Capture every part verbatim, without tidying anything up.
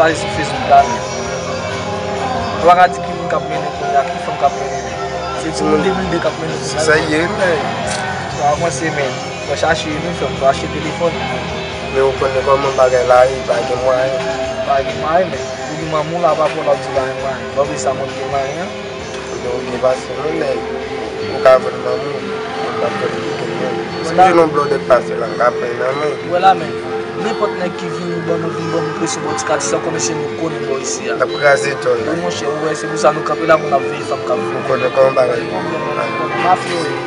Pale sou Facebook la, men. Ou pa ka di ki moun k ap mennen kounye a, ki fanm k ap mennen li. Se timoun de mil de k ap mennen kounye a. Se sa l ye, men. Sa avanse, men. Fò chache, men, frè m, fò achte telefòn. Men ou konnen kòman bagay la ye, pa gen mwayen. Pa gen mwayen, men. Ou gen manman w la, pa fò l ap di pa gen mwayen. Lè w vle sa, mwen gen mwayen an. Yo gen pase yon nèg, ou ka vann manman w, ou ka vann pitit mwen. Si m jwenn yon blòdè k pase la, m ka pran nan men. Wè la, men, nenpòt nèg ki vini ban nou, vin ban nou presyon, bò ti katye sa, konnen se nou konnen bò isi a. N ap kraze tòl la. Wi, monchè, ou wè, se pou sa nou kanpe la pou n ap veye fanm k ap vini. Ou konnen kòman bagay yo. Mafya yo ye.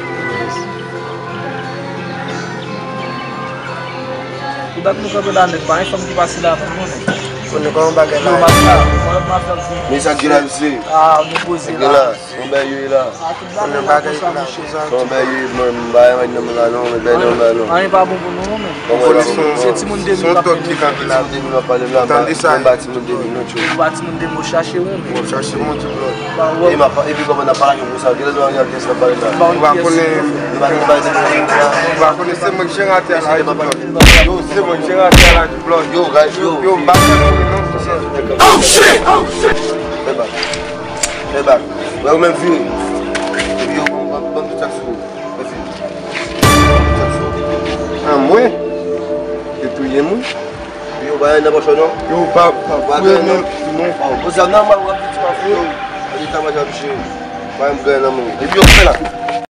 Pou dat nou kanpe la nèt, pa gen fanm ki pase la, non, non, non. Konnen kòman bagay la. Yo, mafya, mafya, mafya. Men sa k gen la, mesye? Ah, nou poze la. Sa k gen la? Yon bèy yo ye la. Ah, tout bagay la konsa, monchè. Yon bèy yo ye, mwen, m pa yon nèg nan men la, non, men bèy nan men la, non. Anyen pa bon pou nou, non, men. Kòman la? Se timoun de mil k ap pale la. Timoun de mil k ap pale la. Tande sa. M pa timoun de mil, non, tchou. M pa timoun de mil, chache ou, men. Bon, chache moun, tchou, bro. E m ap, epi kòman n ap pale avèk ou sa? Kilè nou al gen sa pale la? Ou pa konnen, ou pa konnen se mwen k jeran atè a la, di blòd. Yo, se mwen k jeran atè a la, di blòd. Yo, guys, yo, yo, m pa fè non, non, se sa. Oh, shit! Oh, shit! Fè bak. Fè bak. Wè, ou menm vire. Epi yo, ban, ban, ban m tout sa sou ou. Mèsi. An mwen? Yo touye moun? Yo, pa nan pòch ou, non? Yo, pa, pa fouye men, non. Oh, poze zam nan, mwen, w ap di ti pa fouye. Mwen di ta manje a touche. Pa yon grenn nan men. Epi yo fè la.